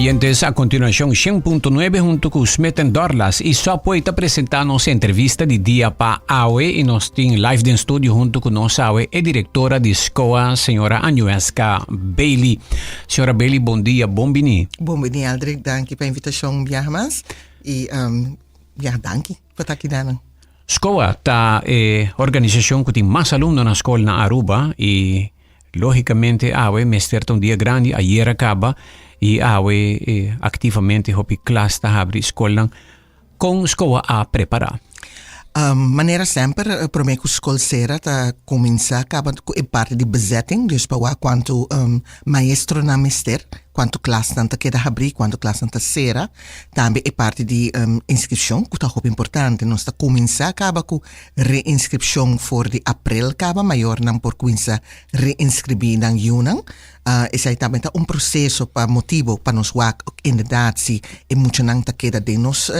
Oyentes, a continuacion 100.9 hunto cu Smith Dorlas y Subway ta presenta nos entrevista di dia pa awe y nos tin live den studio hunto cu nos awe e directora di SCOA, señora Anueska Bailey. Señora Bailey, bon dia, bon bini. Bon bini, Aldrich. Danki pa invitacion un biaha mas. Y ja, danki pa ta aki nan. SCOA ta e organisacion cu tin mas alumno na scol na Aruba y logicamente awe mester ta un dia grandi, ayer a caba y awe activamente hopi klas ta habri scolnan. Con SCOA a prepara? Manera semper, prome cu scol cera ta cuminsa caba cu e parti di bezetting, dus pa wak cuanto maestronan mester, cuanto klasnan ta keda habri, cuanto klasnan ta cera. Tambe e parti di inscripcion cu ta hopi importante. Nos ta cuminsa caba cu reinscripcion for di april caba, mayornan por cuminsa reinscribi nan yunan. Esei tambe ta un proseso pa motibo pa nos wak inderdaad si e muchanan ta keda den nos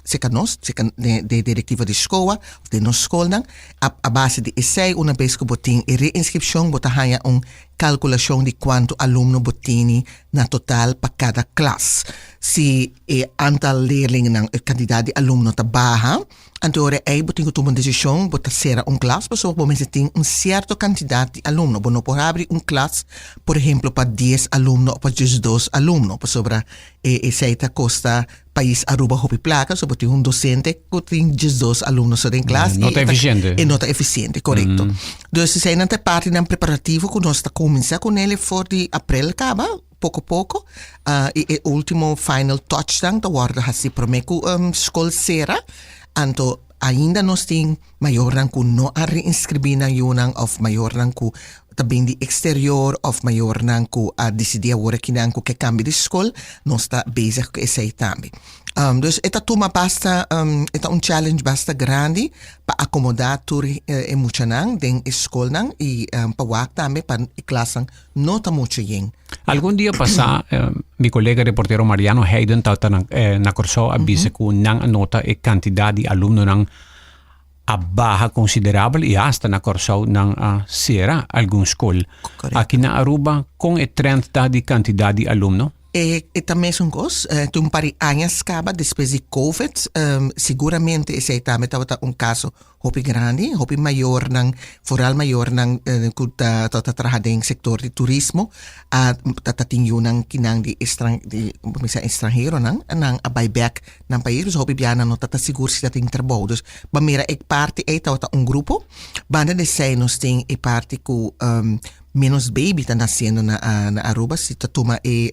serka nos, serka de direktiva di skoa of den nos skolnan. A base di esei una bes ku bo tin e reinskripshon bo ta haña un kalkulashon di kuantu alumno bo tini na total pa kada klas. Si e antal leerlingnan, e kantidat di alumno ta baha, Anto ora ei bo tin ku tuma un desishon, bo ta sera un klas pasobra bo mester tin un sierto kantidat di alumno. Bo no por habri un klas, por ehemplo, pa dies alumno òf pa diesdos alumno, pasobra e esei ta kosta pais Aruba hopi plaka. So bo tin un dosente ku tin diesdos alumno so den klas. No ta efisiente. E no ta efisiente, korekto. Dus eseinan ta e partinan preparativo ku nos ta kuminsá kuné for di aprel kaba. Poko poko i e ultimo final touchdown ta wòrdu hasi promé ku skol sera. Anto ainda nos tin mayornan ku no a reinskribí nan yunan òf mayornan ku ta bin di eksterior òf mayornan ku a disidí awor akinan ku ke kambia di skol, nos ta bezig ku esei tambe. Dus e ta tuma basta, e ta un challenge basta grandi pa akomodá tur e muchanan den e skolnan i pa wak tambe pa e klasnan no ta mucho yen. Algun dia pasá mi kolega reportero Mariano Heiden tabata na na Kòrsou a bisa ku nan a nota e kantidat di alumnonan a baha konsiderabel i asta na Kòrsou nan a sera algun skol. Aki na Aruba kon e trend ta di kantidat di alumno? E e ta mesun kos. Tin un par di añas kaba despues di covid siguramente esei tambe tabata un kaso Hopi grandi, hopi mayornan, foral mayornan ku ta ta traha den sektor di turismo a ta ta tin yunan kinan di estran di mi sa estranheronan nan a bai bèk nan pais pasobra hopi bia nan no ta ta sigur si ta tin trabou. Dus bo a mira e parti ei tabata un grupo. Banda di esei nos tin e parti ku menos baby ta nasiendo na na Aruba si ta tuma e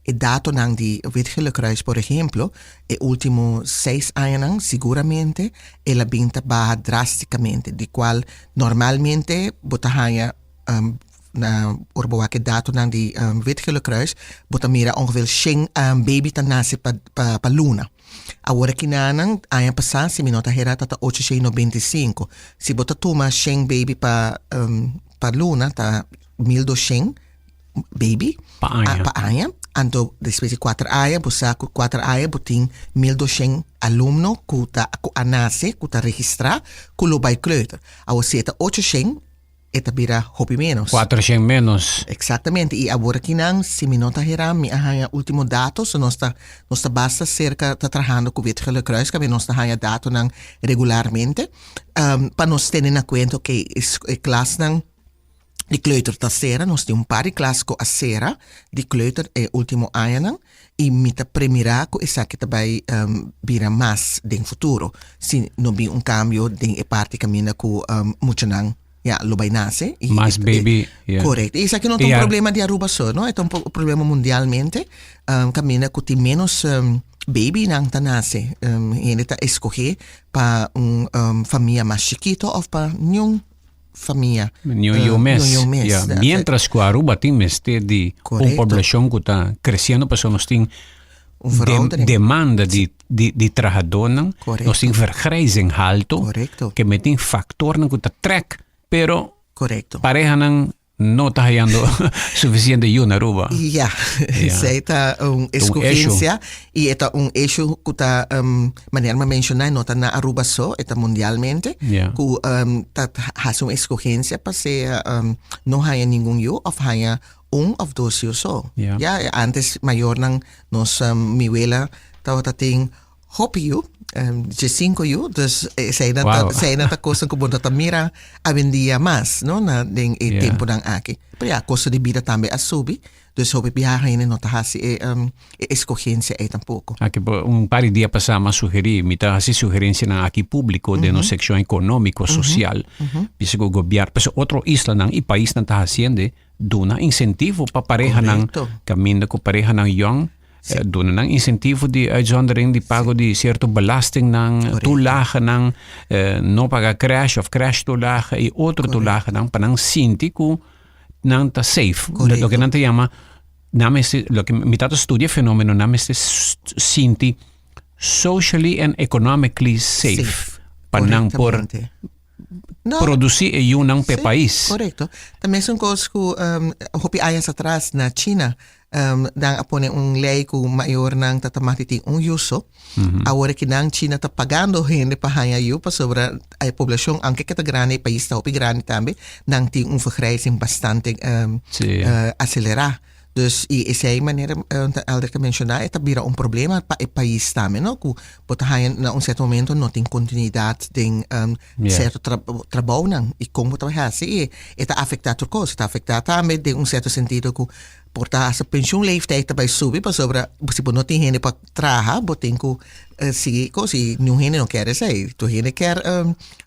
E datonan di Wit Gele Kruis por ehemplo, e ultimo seis añanan siguramente el a bin ta baha drasticamente, di cual normalmente bo ta haña na ora bo wak e datonan di Wit Gele Kruis bo ta mira ongeveer shen baby ta nace pa pa luna. Awor aki nanan aña pasa si mi no ta hera ta ta ocho shen 95. Si bo ta tuma shen baby pa pa luna ta 1200. Baby Pa aña. Pa aña. Anto despues di kuater aña bo sa ku kuater aña bo tin 1200 alumno ku ta ku a nase ku ta registrá ku lo bai kleuter. Awor si e ta 800 e ta bira hopi ménos. 400 ménos. Eksaktamente. I awor akinan si mi no ta hera mi a haña último dato so nos ta nos ta basta serka ta trahando ku Wit Gele Kruis kaminda nos ta haña datonan regularmente pa nos tene na kuenta oke e klasnan Di kleuter ta sera, nos tin un par di klas ku a sera di kleuter e ultimo añanan i mi ta premirá ku esaki ta bai bira mas den futuro si no bin un kambio den e parti kaminda ku muchanan ya lo bai nase. Mas baby, ya. Korekto. I esaki no ta un problema di Aruba so, no, e ta un problema mundialmente kaminda ku tin ménos babynan ta nase. Hende ta eskohé pa un famia mas chikito òf pa niun. Famia. Niun yu mes. Niun yu mes. Ya, mientras ku Aruba tin mester di un poblashon ku ta kresiendo pasobra nos tin demanda di di trahadónan, nos tin vergrijzing halto, ke me tin faktornan ku ta trèk, pero parehanan. no ta hayando suficiente yu na Aruba. Ja, esei ta un escogencia y e ta un issue cu ta um, manera mi menciona, no ta na Aruba so, e ta mundialmente, cu um, ta haci un escogencia pa sea um, no haya ningun yu of haya un of dos yu so. Ja, antes mayornan nos um, mi wela tabata tin hopi yu, um, 15 yu, dus esei nan ta, esei nan ta cosnan cu bo no ta mira awendia mas, no, na den e temponan aki. Pero ja, costo di bida tambe a subi, dus hopi biaha hende no ta haci e, um, e escogencia ei tampoco. Aki bo un par di dia pasá mi a sugerí, mi ta haci sugerencianan aki público den nos seccion económico, social, bisa cu gobierno, pasobra otro islanan y paisnan ta haciende, duna incentivo pa parehanan, caminda cu parehanan yong, Duna nan incentivo di uitzondering di pago di cierto belastingnan, toelagenan, no paga crash of crash toelage y otro toelagenan pa nan sinti cu nan ta safe. Loke nan ta yama, nan mester, loke mi tata studia fenomeno, nan mester sinti socially and economically safe pa nan por No. Produci e yunan p'e Sí, pais. Correcto. Ta mesun cos cu um, hopi añas atras na China, um, nan a pone un ley cu mayornan ta ta mag di tin un yu so. Awor ki nan China ta pagando hende pa haña yu pasobra e poblacion, aunke ke ta grandi, e pais ta hopi grandi tambe, nan tin un vergrijzing bastante um, acelera. Dus y esey manera Eldrick ta menciona e ta bira un problema pa e pais tambe no cu bo ta haya na un cierto momento no tin continuidad den cierto trabounan y con bo ta bay haci y e ta afecta tur cos e ta afecta tambe den un cierto sentido cu por ta hasta pensioenleeftijd ta bay subi pasobra si bo no tin hende pa traha bo tin cu sigui cos y niun hende no kier esey tur hende kier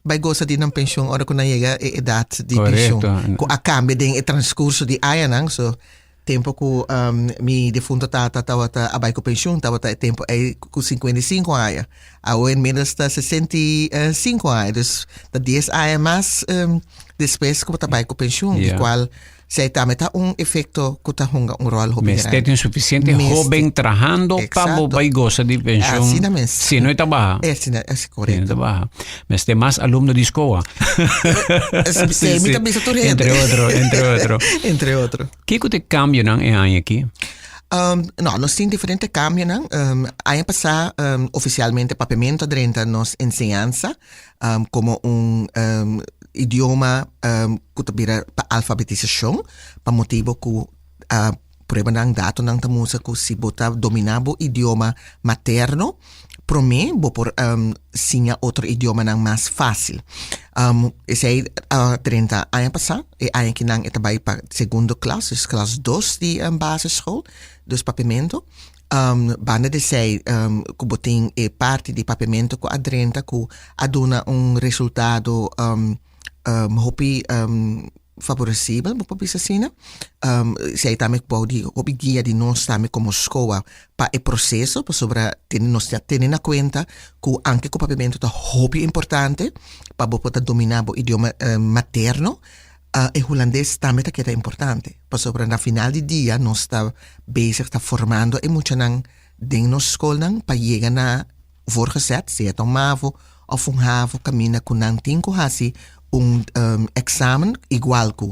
bay gosa di nan pensioen ora cu nan yega e edad di pensioen cu a cambia den e transcurso di añanan so tempo cu mi difunto tata tabata a bay cu pensioen tabata e tempo ey cu 55 aña awe inmiddels ta 65 aña dus ta dies aña mas despues cu bo ta bay cu pensioen di cual Esei tambe ta un efecto cu ta hunga un rol hopi Mester grandi. tin suficiente Mester. hoben trahando pa bo Exacto. bai goza di pensioen. Asina mes. Si no e ta baha. Asina, es Si no correcto. ta baha. Mester mas alumno di scoa. Sí, mi ta bisa tur hende. Entre otro, entre otro. Entre otro. Kiko ta e cambionan e aña aki? Um, no, nos tin diferente cambionan. Um, aña pasá um, oficialmente papiamento a drenta nos enseñansa. komo un idioma ku ta bira pa alfabetisashon pa motibu ku pruebanan, datonan ta mustra ku si bo ta dominá bo idioma materno promé bo por siña otro idiomanan mas fásil. Esei a drenta aña pasá, e aña kinan e ta bai pa segundo klas, dus klas dos di basisschool, dus papiamentu. Banda di esei ku bo tin e parti di papiamentu ku a drenta ku a duna un resultado hopi favoresibel, bo por bisa asina. Esei tambe bou di hopi guia di nos tambe komo skoa pa e proseso pasobra tene nos ta tene na kuenta ku anke ku papiamentu ta hopi importante pa bo por ta dominá bo idioma materno. E hulandes tambe ta keda importante, pasobra na final di dia nos ta bezig ta formando e muchanan den nos skolnan pa yega na voorgezet, sea ta un mavo of un havo, kaminda ku nan tin ku hasi un eksamen igual ku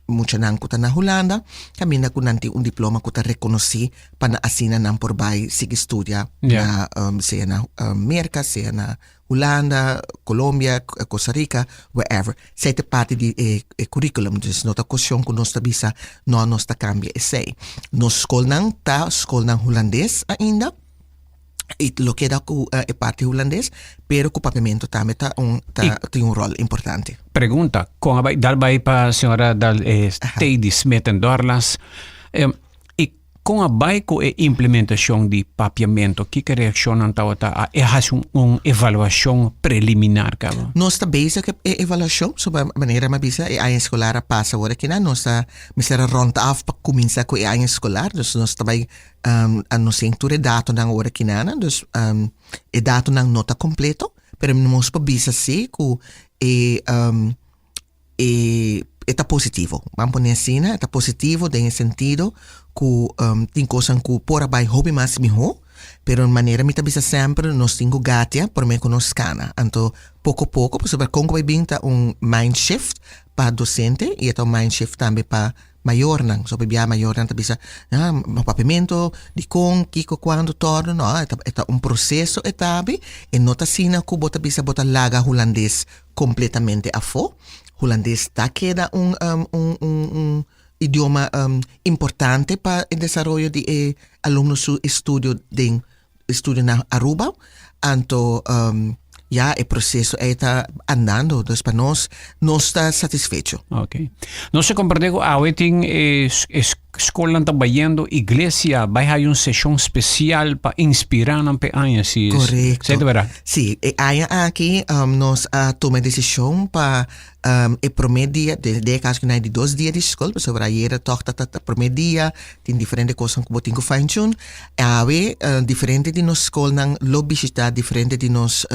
muchanan ku ta na Hulanda, kaminda ku nan tin un diploma ku ta rekonosí pa na asina nan por bai sigui studia na sea na Merka, sea na Hulanda, Colombia, Costa Rica, wherever. Esei ta parti di e e curriculum, dus no ta cuestion cu nos ta bisa no nos ta cambia esei. Nos scolnan ta scolnan Hulandes ainda y lo keda cu e parti Hulandes, pero cu Papiamento tambe ta un ta tin un rol importante. Pregunta, con a bai dal bai pa señora dal e Teddy Smith en Dorlas. Y Kon a bai ku e implementashon di Papiamento? Kiko reakshonnan tabata? A e hasi un evaluashon preliminar kaba? Nos ta bezig ku e evaluashon, so manera mi a bisa e aña eskolar a pasa awor aki nan, nos ta mester a rond af pa kuminsá ku e aña eskolar, dus nos ta bai a nos tin tur e datonan awor aki nan, dus e datonan no ta kompleto, pero nos por bisa si ku e E e ta positivo. Ban pone asina, e ta positivo den e sentido ku tin kosnan ku por a bai hopi mas mihó. Pero manera mi ta bisa semper, nos tin ku gatia promé ku nos kana. Anto poko poko, pasobra kon ku bai bin ta un mind shift pa dosente i e ta un mind shift tambe pa mayornan. So pabia mayornan ta bisa, ah, papiamentu, dikon, kiko, kuando, tòrdu. No, e ta e ta un proseso e ta abi. E no ta asina ku bo ta bisa bo ta laga hulandes kompletamente afó. Hulandes ta keda un un un un idioma importante pa e desaroyo di e alumno su estudio den estudio na Aruba. Anto ya e proceso ei ta andando, dus pa nos, nos ta satisfecho. Ok. Nos a comprende cu awe tin e e scolnan ta bayendo, iglesia bay hay un sesion special pa inspira nan p'e aña si. Correcto. Esey ta berdad? Si, e aña aki nos a tuma e decision pa E promé dia, den e kaso ku nan e di dos dia di skol, pasobra ayera tòg ta ta promé dia, tin diferente kosnan ku bo tin ku fine tune. Awe diferente di nos skolnan lo bishitá diferente di nos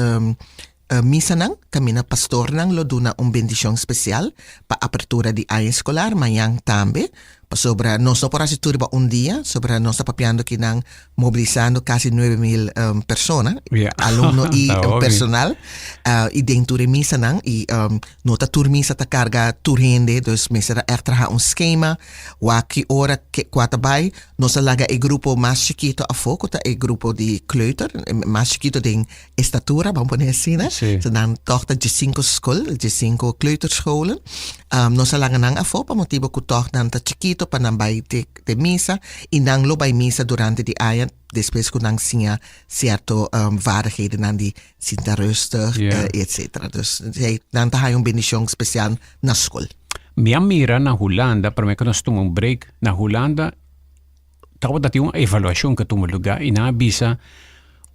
misanan, kaminda pastornan lo duna un bendishon spesial pa apertura di aña eskolar, mañan tambe, pasobra nos no por hasi tur riba un dia, sobra nos ta papiando kinan mobilisando casi 9000 um, persona, yeah. alumno y personal, uh, y den tur e misanan, y um, no ta tur misa ta carga tur hende, dus mester echt traha un schema, wa ki ora ke, kwa ta bai, nos a laga e grupo mas chiquito afo, ku ta e grupo di kleuter, mas chiquito den estatura, vamos poner asina, Sí. so nan toch ta 15 school, 15 kleuterscholen, um, nos a laga nan afo pa motibo ku toch nan ta chiquito pa nan bai te te misa y nan lo bay misa durante di aña despues cu nan siña cierto um, vaardighedennan di sinta rustig Yeah. eh, etcetera. Dus hey, nan ta haya un bendicion special na school. Mi a mira na Hulanda, prome cu nos tuma un break, na Hulanda tabata tin un evaluacion cu a tuma lugar y nan a bisa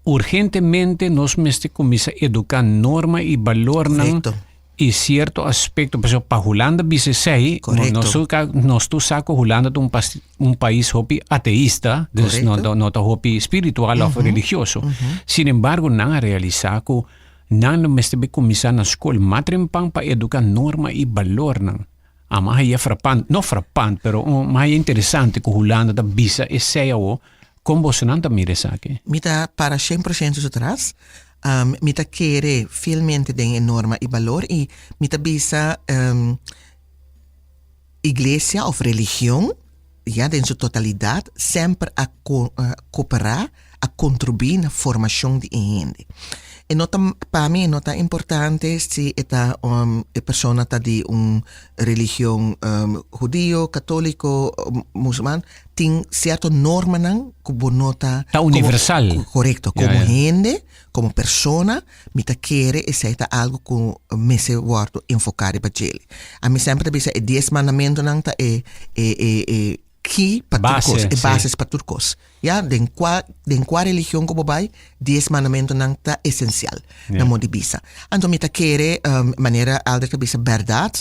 urgentemente nos mester cuminsa educa norma y balornan Correcto. Y cierto aspecto, pasobra pa Hulanda bisa esey, Correcto. nos tur ka, nos tur sa cu Hulanda ta un pas, un pais hopi ateista, dus no, Correcto. no ta hopi spiritual of religioso. Sin embargo, nan a realisa cu nan lo mester be cuminsa na scol matrempan pa educa norma y balornan. A mi a haya frapant, no frapant, pero mi a haya interesante cu Hulanda ta bisa esey awo. Con bosonan ta mira esaki? Mi ta para shen por shento su tras. Mi ta kere fielmente den e norma i balor i mi ta bisa iglesia of religion ya den su totalidat semper a koperá, a kontribuí na formashon di e hende. E no ta, pa mi e no ta importante si e ta e persona ta di un religion hudio, katoliko, musulman, tin cierto normanan cu bo no ta... Ta universal. Correcto. Como hende, como persona, mi ta kere esey ta algo cu mester wordo enfoca riba djele. Ami semper ta bisa e dies mandamentonan ta e e e e key pa tur cos, e bases pa tur cos. Ya, den cua den cua religion cu bo bay, dies mandamentonan ta esencial na modo di bisa. Anto mi ta kere, manera Aldrich a bisa, berdad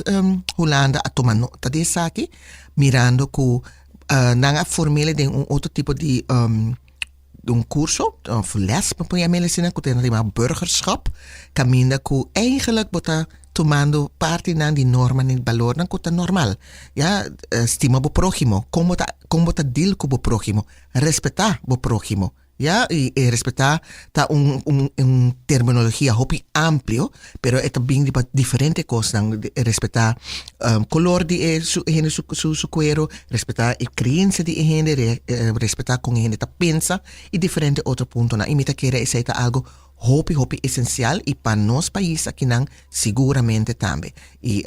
Hulanda a tuma nota di esaki, mirando cu nan a formele den un otro tipo di un curso of les pa por yam'el asina cu ta yama burgerschap caminda cu eigenlijk bo ta tumando partinan di normanan y balornan cu ta normal ya stima bo prohimo con bo ta con bo ta deal cu bo prohimo respeta bo prohimo. Ya, y e respetá ta un un un terminologia hopi amplio, pero e ta bin riba diferente kosnan. Respetá kolor di e su hende su su su kuero, respetá e kreensia di e hende, respetá kon e hende ta pensa y diferente otro puntonan. Y mi ta kere esei ta algo hopi hopi esensial y pa nos pais akinan siguramente tambe. Y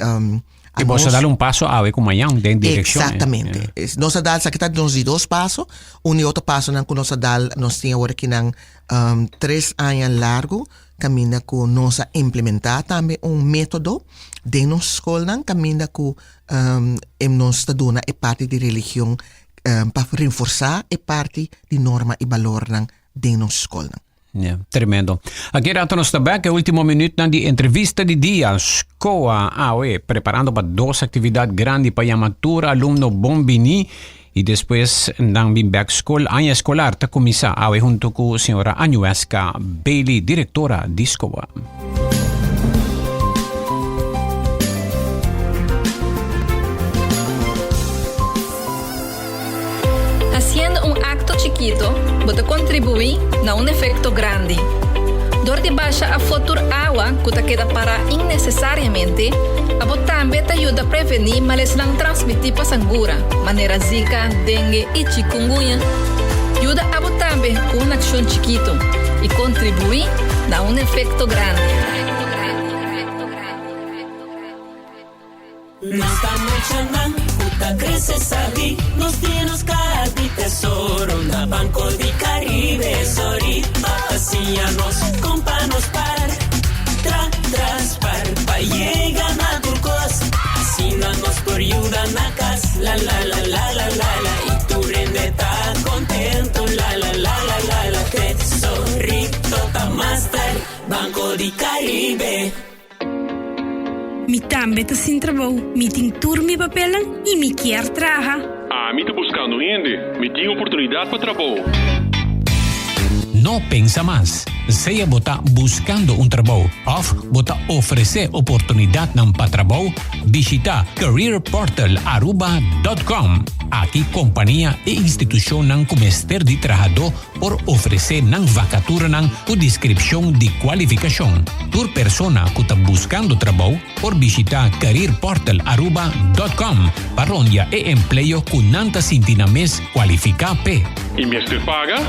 Y boso a dal un paso awe cu mañan den direccion. Exactamente. Yeah. Nos a dal, sa kita nos di dos paso. Un y otro paso nan cu nos a dal, nos tin awor aki nan um, tres aña largo, caminda cu nos a implementa tambe un metodo den nos scolnan, caminda cu um, nos ta duna e parti di religion um, pa reforsa e parti di norma y balornan den nos scolnan. Yeah, tremendo. Aki rato nos ta back e ultimo minuutnan di entrevista di dia. SCOA awe preparando pa dos actividad grandi pa yama tur alumno bon bini y despues nan bin back school. Aña escolar ta cuminsa awe hunto cu señora Añueska Bailey, directora di SCOA. Haciendo un acto chiquito. chikito, bo ta kontribuí na un efekto grandi. Dor di basha afó tur awa ku ta keda pará innesesariamente, abo tambe ta yuda prevení malesnan transmití pa sangura, manera Zika, dengue i chikungunya. Yuda abo tambe ku un akshon chikito i kontribuí na un efekto grandi. Nos ta muchanan ku ta krese sabí, nos tin nos kaha di tesoro na Banco di Caribe. Sorry pa siña nos kon pa nos par, tra tras par pa yega na tur kos. Asina nos por yuda na kas, la la la la la la la i tur hende ta kontento, la la la la la la. Tesorito ta master, Banco di Caribe. Mi tambe ta sin trabou, mi tin tur mi papelnan y mi kier traha. Ami ta buscando hende, mi tin oportunidad pa trabou. No pensa mas. Sea bo ta buscando un trabou of bo ta ofrece oportunidadnan pa trabou, bishita careerportalaruba.com. Aki compania y institucionnan cu mester di trahadó por ofresé nan vakaturanan ku deskripshon di kualifikashon. Tur persona ku ta buskando trabou por bishitá careerportalaruba dòt kòm pa rondia e empleo ku nan ta sinti nan mes kualifiká p'e. I mester paga?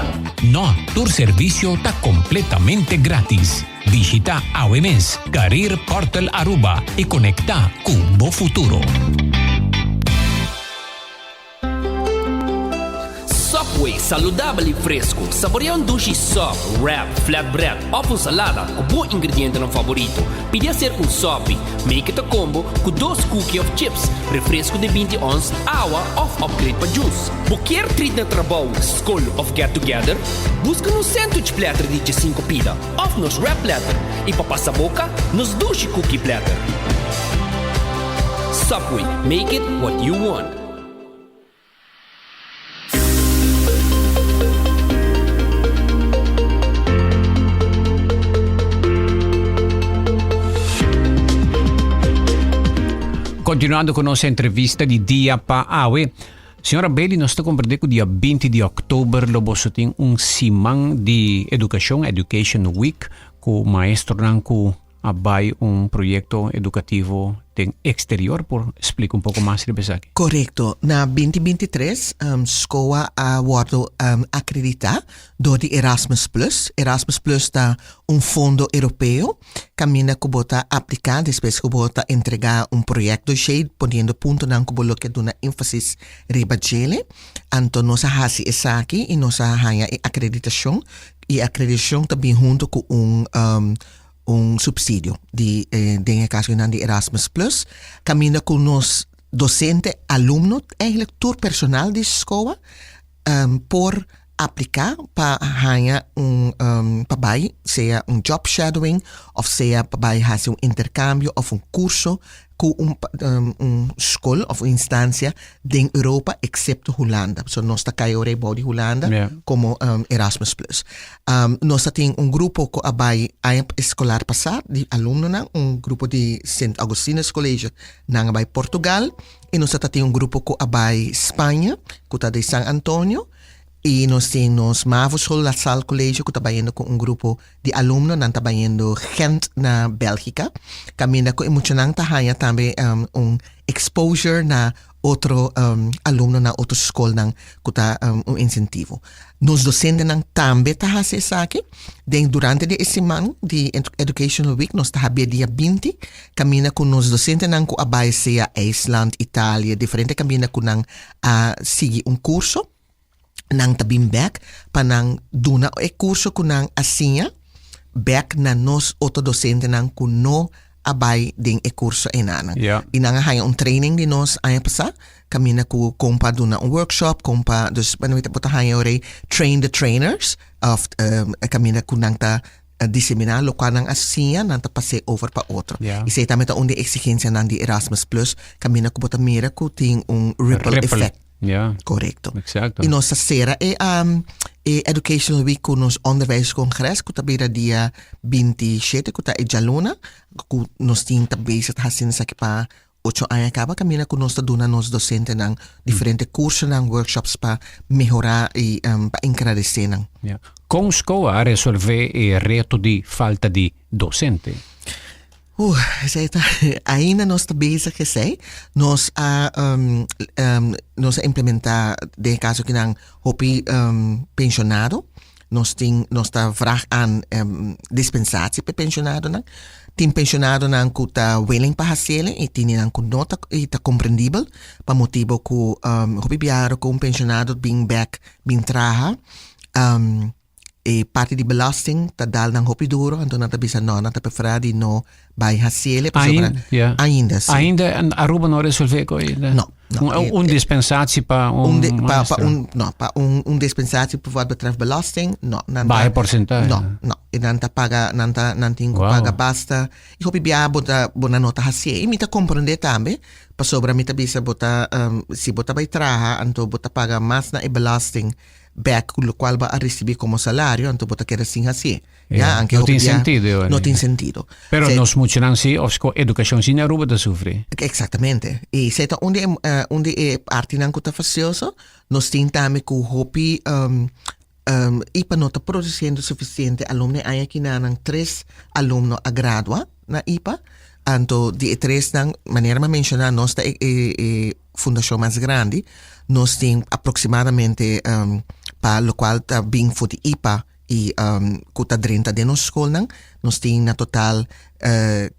No, tur servisio ta kompletamente grátis. Bishitá awe mes Career Portal Aruba i konektá ku bo futuro. Subway, saludabel y fresco. Saborea un dushi sub, wrap, flatbread of un salada cu bo ingredientenan favorito. Pidi hacer un sopi. Make it a combo cu dos cookie of chips, refresco di binti ons, awa of upgrade pa juice. Bo kier treat na trabou, scol of get together? Busca nos sandwich platter di djesinco pida of nos wrap platter y pa pasa boca, nos dushi cookie platter. Subway, make it what you want. Continuando cu nos entrevista di dia pa awe. Señora Bailey, nos ta comprende cu dia 20 di oktober lo boso tin un siman di educacion, Education Week, cu maestronan cu a bai un proyecto educativo den exterior. Por splica un poco mas riba esaki? Correcto. Na binti binti tres, SCOA a wordo acredita door di Erasmus Plus. Erasmus Plus ta un fondo europeo caminda cu bo ta aplica despues cu bo ta entrega un proyecto dossier poniendo puntonan cu bo lo ke duna enfasis riba djele. Anto nos a haci esaki y nos a haya e acreditacion y e acreditacion ta bin hunto cu un un subsidio di den e caso nan di Erasmus Plus caminda cu nos docente, alumno, eigenlijk tur personal di SCOA por aplica pa haya un pa bay sea un job shadowing of sea pa bay haci un intercambio of un curso cu un un scol of un instancia den Europa excepto Hulanda. So nos ta cay ora bou di Hulanda como Erasmus Plus. Nos ta tin un grupo cu a bay aña escolar pasa di alumnonan, un grupo di Sint Augustinus College nan a bay Portugal y nos ta tin un grupo cu a bay Spaña cu ta di San Antonio y nos tin nos Mavo School La Salle College cu ta bayendo cu un grupo di alumno nan ta bayendo Gent na Belgica caminda cu e muchanan ta haya tambe un exposure na otro alumno na otro scolnan cu ta un incentivo. Nos docentenan tambe ta haci esaki den durante di e siman di Educational Week nos ta habia dia binti caminda cu nos docentenan cu a bay sea IJsland, Italia, diferente caminda cu nan a sigui un curso. Nan ta bin bek pa nan duna e kurso ku nan a siña bek na nos otro dosentenan ku no a bai den e kurso enanan. I nan a haña un training di nos aña pasá, kaminda ku kon pa duna un workshop, kon pa, dus bo ta haña ora ei train the trainers òf kaminda ku nan ta diseminá lokual nan a siña, nan ta pas'é over pa otro. Esei tambe ta un di e eksigensianan di Erasmus Plus, kaminda ku bo ta mira ku tin un ripple effect. Ja. Correcto. Exacto. Y nos ta cera e, um, e Educational Week cu nos Onderwijscongres, cu ta bira dia 27, cu ta e djaluna, cu nos tin ta bezig ta haciendo esaki pa Ocho aña kaba kaminda ku nos ta duna nos dosentenan diferente kursonan, workshops pa mehorá i pa enkradesé nan. Ya. Kon SCOA a resolvé e reto di falta di dosente? Uh, esei ta, ainda nos ta bezig esei. Nos a nos a implementá den e kaso kinan hopi penshonado. Nos tin, nos ta vraag aan dispensatie pa e pensionadonan. Tin pensionadonan ku ta willing pa hasiel i tin nan ku no ta i ta komprendibel pa motibo ku hopi biaha ku un pensionado bin bek bin traha e parti di belasting ta dal nan hopi duro anto nan ta bisa no nan ta prefera di no bai hasiel pasobra ainda si. Ainda Aruba no a resolve ku ainda? No. No, un, un dispensatie pa un, un de, pa, pa un, no, pa un, un dispensatie voor wat betreft belasting, no. Nan Bahe porcentaje. No, no. E nan ta paga, nan ta, nan tin ku paga basta. I hopi bia bo ta, bo nan no ta hasie. I mi ta comprende tambe, pasobra mi ta bisa bo ta, um, si bo ta bai traha, anto bo ta paga mas na e belasting bek ku lokual bo a risibi komo salario, anto bo ta keda sin hasie. Ja, anke no hopi tin bia sentido. No tin sentido. Pero Se- nos muchanan sí, of sco educacion sí na Aruba ta sufri. Exactamente. I esei ta un di e, eh, un di e partinan ku ta fastioso. Nos tin tambe ku hopi um, um, IPA no ta produciendo suficiente alumno. E aña kinanan tres alumno a gradua na IPA. Anto di e tresnan, manera mi a menciona, nos ta e, e, e fundacion mas grandi. Nos tin aproximadamente um, pa locual ta bin for di IPA i ku ta drenta den nos skolnan. Nos tin na total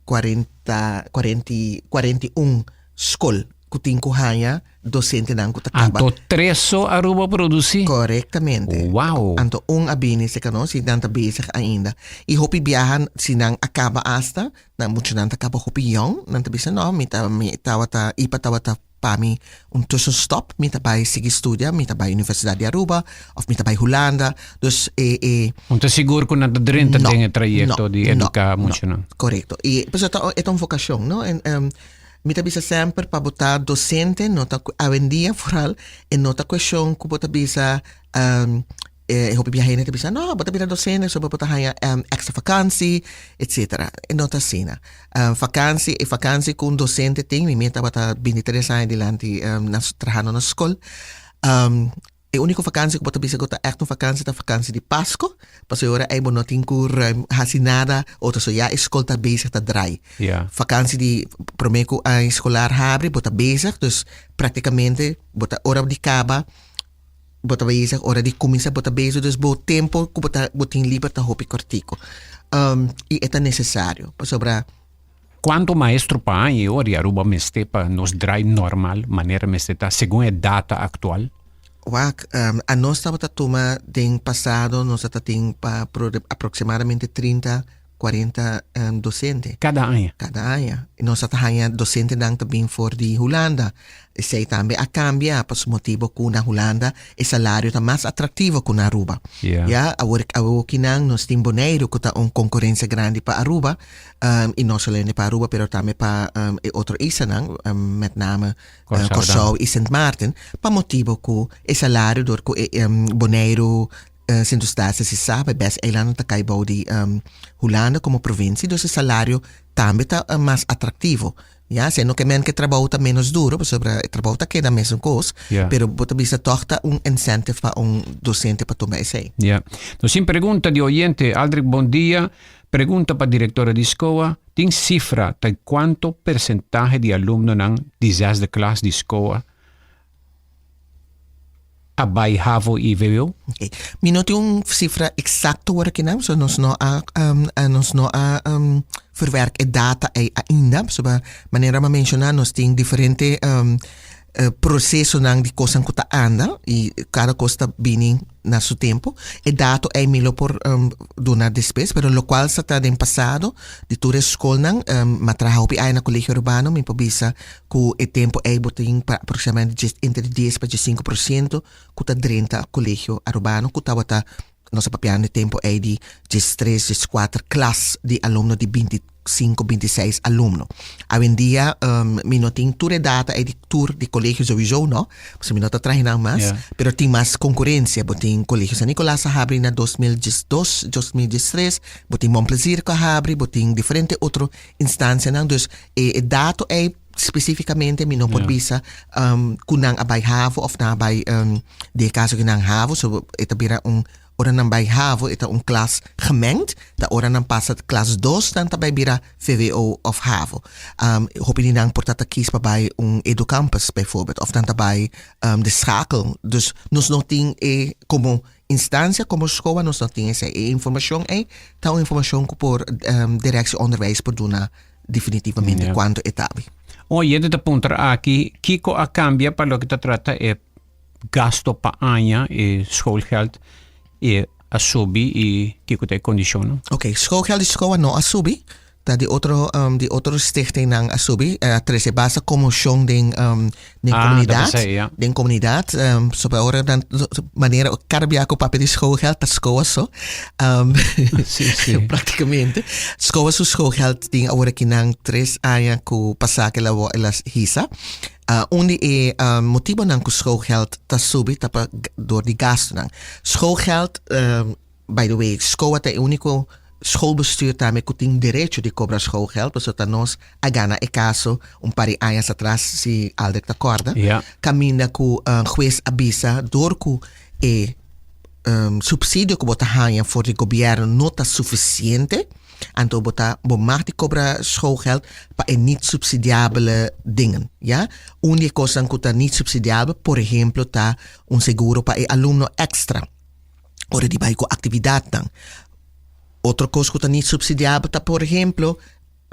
kuarenta, kuarenta i, kuarenta i un skol ku tin ku haña dosentenan ku ta kaba. Anto tres so Aruba produsí? Korektamente. Wow! Anto un a bini serka nos i nan ta bezig ainda. I hopi biaha si nan a kaba asta, nan muchanan ta kaba hopi yòn, nan ta bisa no, mi ta mi tabata ipa tabata Pa mi un tussenstop, mi ta bai sigui studia, mi ta bai Universidad di Aruba of mi ta bai Hulanda. Dus e e. Un ta sigur ku nan ta drenta No, den e trayekto no, di no, eduká no. muchanan. Korekto. I pasobra ta e ta un vokashon, no? En mi ta bisa semper pa bo ta dosente no ta awendia vooral e no ta kueshon ku bo ta bisa E hopi bia hende ta bisa, no, bo ta bira docente, so bo ta haña extra vakantie, etcetera. E no ta asina. Vakantie, e vakantie ku un docente tin, mi mes tabata bintitres aña dilanti na trahando na skol. E úniko vakantie ku bo ta bisa ku ta ègt un vakantie ta vakantie di Pasko, pasobra e ora ei bo no tin ku ruim hasi nada otro, so ya e skol ta bezig ta drai. Vakantie di promé ku aña eskolar habri bo ta bezig, dus praktikamente bo ta ora di kaba Bo ta bezig ora di kuminsá bo ta bezig dus bo tempo ku bo ta bo tin liber ta hopi kòrtiku i e ta nesesario pasobra. Kuantu maestro pa aña i ora di Aruba mester pa nos drai normal manera mester ta segun e data aktual? Wak, anos tabata tuma den pasado nos ta tin pa aproksimadamente 30 40 docente. Cada aña? Cada aña. Nos a ta haña docentenan ta bin for di Hulanda. Esey tambe a cambia pa su motibo cu na Hulanda e salario ta mas atractivo cu na Aruba. Ya, awor awokinan nos tin Boneiru cu ta un concurencia grandi pa Aruba y no solamente pa Aruba pero tambe pa e otro islanan, met name Corsou y Sint Maarten, pa motibo cu e salario door cu e Boneiru Sint Eustatius i Saba, e bes eilannan ta kai bou di Hulanda komo provinsia, dus e salario tambe ta mas atraktivo. Ya, esei no ke men ku e trabou ta ménos duro, pasobra e trabou ta keda mesun kos, pero bo ta bisa tòg ta un incentive pa un dosente pa tuma esei. Ya. Nos tin pregunta di oyente, Aldrich bon dia, pregunta pa direktora di SCOA, tin sifra ta kuanto persentahe di alumnonan di zesde klas di SCOA a bai havo i vwo? Ok. Mi no tin un sifra eksakto wor akinan, so nos no a nos no a verwerk e data ei ainda, pasobra manera mi a menshoná nos tin diferente prosesonan di kosnan ku ta anda i kada kos ta bini na su tempu. E dato ei mi lo por duna despues, pero lokual sa ta den pasado di tur e skolnan, mi a traha hopi aña na Kolegio Urbano, mi por bisa Ku e tempu ei bo tin pa aproximadamente djes entre dies pa diesinku por siento ku ta drenta Kolegio Arubano ku tabata nos a papiando e tempu ei di diestres, dieskuater klas di alumno di bintisinku, bintiseis alumno. Awendia mi no tin tur e data ei di tur di kolegio souiso no, pasobra mi no ta traha nan mas, pero tin mas konkurensia. Bo tin Kolegio San Nicolas a habri na 2012, 2013, bo tin Mon Plaisir ku a habri, bo tin diferente otro instansianan. Dus e dato ei. Spesífikamente mi no por bisa ku nan a bai havo òf nan a bai den e kaso ku nan havo so e ta bira un ora nan bai havo e ta un klas gemengd ta ora nan pasa klas dos nan ta bai bira vwo òf havo. Hopi di nan por ta ta kis pa bai un educampus bijvoorbeeld òf nan ta bai de schakel dus nos no tin e komo instansia komo skoa nos no tin esei e informashon ei ta un informashon ku por directie onderwijs por duna definitivamente yeah. cuanto e tabi. Un oyente ta puntra aki, kiko a cambia pa loke ta trata e gasto pa aña, e schoolgeld, e a subi y kiko ta e condicionnan? Ok, schoolgeld di school no a subi. Ta di otro, um, di otro stichtingnan a subi. A trece basta conmocion den, um, den Ah, comunidad. dat is ja. Den comunidad. Um, so pa ora dan, manera cada bia cu papia di schoolgeld, ta SCOA so. Um, Sí, sí. Prácticamente. SCOA su schoolgeld tin awor aki nan tres aña cu pasa cu el a hisa. Uh, un di e um, motibonan cu schoolgeld ta subi ta pa door di gastonan. Schoolgeld, um, By the way, SCOA ta e úniko schoolbestuur tambe ku tin derecho di kobra schoolgeld, pasobra ta nos a gana e kaso un par di añas atras, si Aldrich ta kòrda, Ja. kaminda ku hues a bisa dor ku e supsidio ku bo ta haña for di gobièrnu no ta sufisiente, anto bo ta bo mag di kobra schoolgeld pa e niet subsidiabele dingen, ja. Un di e kosnan ku ta niet subsidiabel, por ehemplo, ta un seguro pa e alumno èkstra. ora di bai ku aktividatnan. Otro kos ku ta ni supsidiabel ta por ehemplo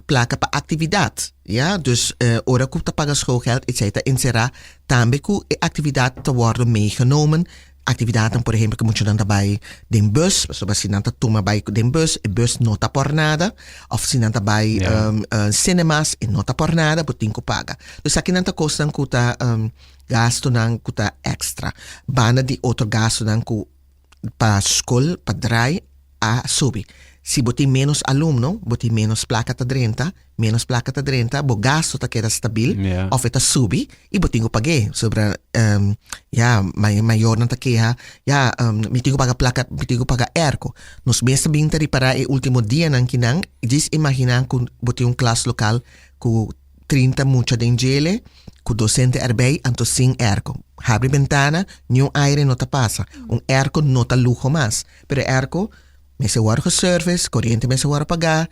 plaka pa aktividat, ya. Dus ora ku ta paga schoolgeld esei ta enserá tambe ku e aktividat ta wòrdu meegenomen. Aktividatnan por ehemplo ku muchanan ta bai den bus, pasobra si nan ta tuma bai den bus e bus no ta por nada, òf si nan ta bai cinemas e no ta por nada, bo tin ku paga. Dus akinan ta kosnan ku ta Gastunan ku ta èkstra, banda di otro gastunan ku pa skol pa drai a subi. Si bo tin ménos alumno, bo tin ménos plaka ta drenta, ménos plaka ta drenta, bo gastu ta keda stabil òf e ta subi i bo tin ku pag'é. Sobra ya mayornan ta keha, ya mi tin ku paga plaka, mi tin ku paga airco. Nos mes ta bin ta ripará e último dianan kinan, djis imaginá ku bo tin un klas lokal ku 30 mucha den djele ku docente erbij anto sin airco. Habri bentana, niun aire no ta pasa. Un airco no ta luho mas, pero e airco mester wòrdu geservice, koriente mester wòrdu pagá,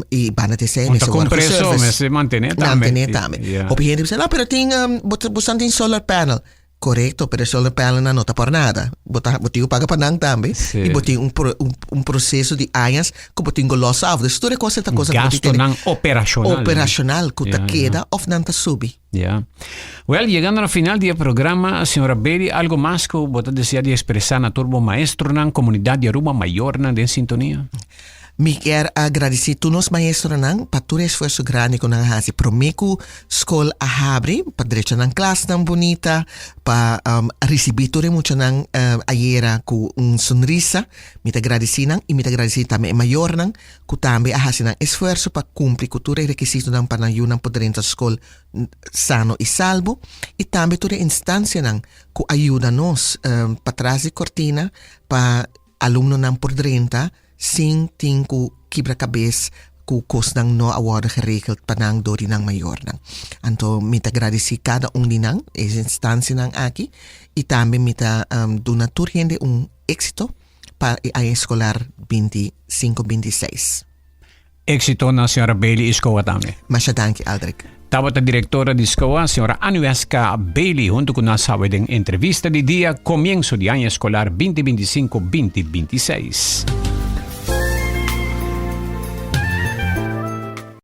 i banda di esei Un ta mester wòrdu kumpreso, geservice. mester mantené tambe. Mantené tambe. Ja. Hopi hende bisa, no, pero tin, bo ta, bosan tin solar panel. Korekto, pero e solar panelnan no ta por nada. Bo ta, bo tin ku paga pa nan tambe. Sí. I bo tin un pro, un, un proseso di añas ku bo tin ku los af. Dus tur e kos ta kosa ku bo tin tene Gastonan operashonal. operashonal ku ta Ja, ja. keda òf nan ta subi. Ja. Wel, yegando na final di e programa, señora Bailey, algo mas ku bo ta desea di ekspresá na tur bo maestronan, komunidat di Aruba, mayornan den sintonia? Mi kier a gradisí tur nos maestronan pa tur e esfuerso grandi ku nan a hasi promé ku skol a habri, pa drecha nan klasnan bunita, pa risibí tur e muchanan ayera ku un sonrisa. Mi ta gradisí nan i mi ta gradisí tambe e mayornan ku tambe a hasi nan esfuerso pa kumpli ku tur e rekisitonan pa nan yunan por drenta skol sano i salbo i tambe tur e instansianan ku a yuda nos patras di kortina pa Alumnonan por drenta sin tin ku kibra kabes ku kosnan no a wòrdu geregeld pa nan dor di nan mayornan. Anto mi ta gradisí kada un di nan, e instansianan aki, i tambe mi ta duna tur hende un éksito pa e aña eskolar 25 26. Éxito na señora Bailey y SCOA tambe. Masha danki, Aldrich. Tabata directora di SCOA, señora Anueska Bailey, hunto cu nos awe den entrevista di dia comienzo di aña escolar 2025-2026.